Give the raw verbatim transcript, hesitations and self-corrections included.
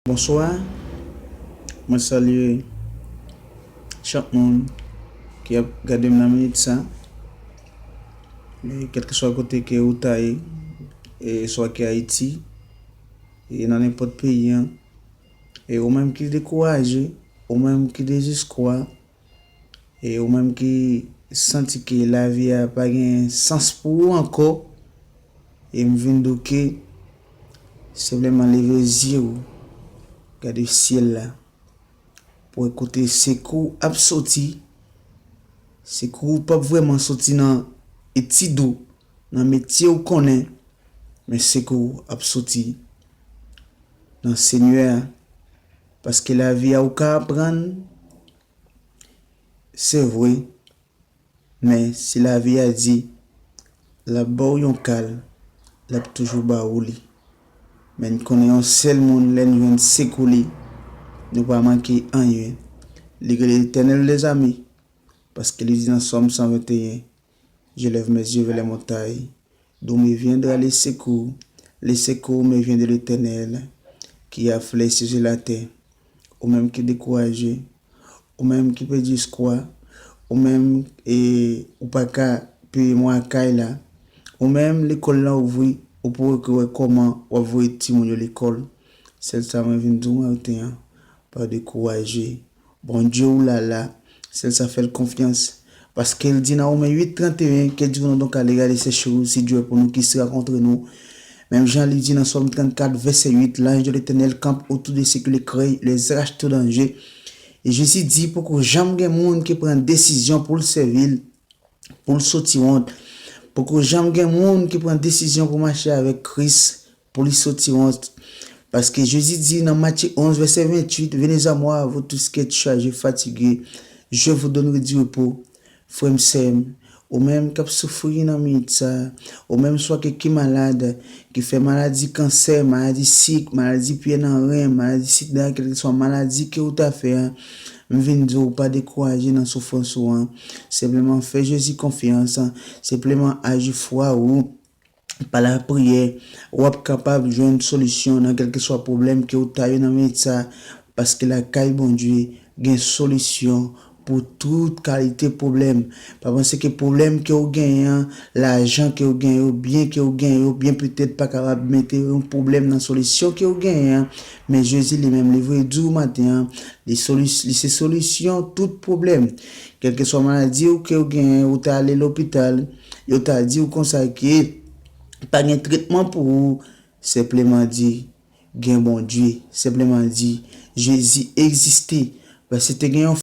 Bonswa, mwen salye chak moun ki ap gade m nan minit sa. E kèlkeswa kote ke ou ta ye, e swa ki Ayiti, e nan nenpòt peyi an, e ou menm ki dekouraje, ou menm ki dezespwa, e ou menm ki santi ke lavi a pa gen sans pou ou ankò, e m vin di w ke senpleman leve zye w, gade syèl la, pou wè kote sekou ap soti. Sekou p ap vrèman soti nan etid ou, nan metye ou konnen, men sekou ap soti nan Senyè a, paske lavi a ou ka aprann, se vre, men si lavi a di l ap ba w yon kal, l ap toujou ba ou li. Men n konnen yon sèl moun, lè n jwenn sekou li, nou pa manke anyen. Li rele Letènèl, lezanmi, paske li di nan Sòm san venteyen, Je lève mes yeux vers les montagnes, d'où me viendra le secours? Le secours me vient de l'Éternel, qui a fait les cieux et la terre. Ou menm ki dekouraje, ou menm ki pèdi espwa, ou menm e ou pa ka peye mwa kay la, ou menm lekòl la ouvri, ou poko wè kòman w ap voye timoun yo lekòl. Sèl sa mwen vin di w maten an, pa dekouraje. Bondye w la la, sèl sa fè l konfyans. Paske l di nan Women uit trannteyen, Que Dieu nous donne à regarder ces choses, si Dieu est pour nous, qui sera contre nous? Menm jan li di nan Sòm trannkat, vèsè uit, L'ange de l'Éternel campe autour de ceux qui le craignent, les arrache tout danger. E Jezi di, poko janm gen moun ki pran desizyon pou l sèvi l, pou l soti wont. Poko janm gen moun ki pran desizyon pou mache avèk Kris, pou li soti wont. Paske Jezi di nan Matye onz, vèsè ventuit, Venez à moi, vous tous qui êtes chargés, fatigués, je vous donnerai du repos. Frè m, sè m, ou menm k ap soufri nan minit sa, ou menm swa ke ki malad, ki fè maladi kansè, maladi sik, maladi pyè nan ren, maladi sida, kèlkeswa maladi ke ou ta fè a, m vin di w pa dekouraje nan soufrans ou an. Senpleman fè Jezi konfyans, senpleman aji fwa ou. Pa lapriyè, w ap kapab jwenn solisyon nan kèlkeswa pwoblèm ke w ta ye nan minit sa, paske lakay Bondye gen solisyon pou tout kalite pwoblèm. Pa panse ke pwoblèm ke w genyen an, lajan ke w genyen yo, byen ke w genyen yo, byen petèt pa kapab mete yon pwoblèm nan solisyon ke w genyen an, men Jezi li menm li vle di w maten an, li solis-, li se solisyon tout pwoblèm. Kèlkeswa maladi ou ke w genyen, ou ta ale lopital, yo ta di w konsa ke pa gen tretman pou ou, senpleman di, gen Bondye, senpleman di, Jezi egziste. Paske te gen yon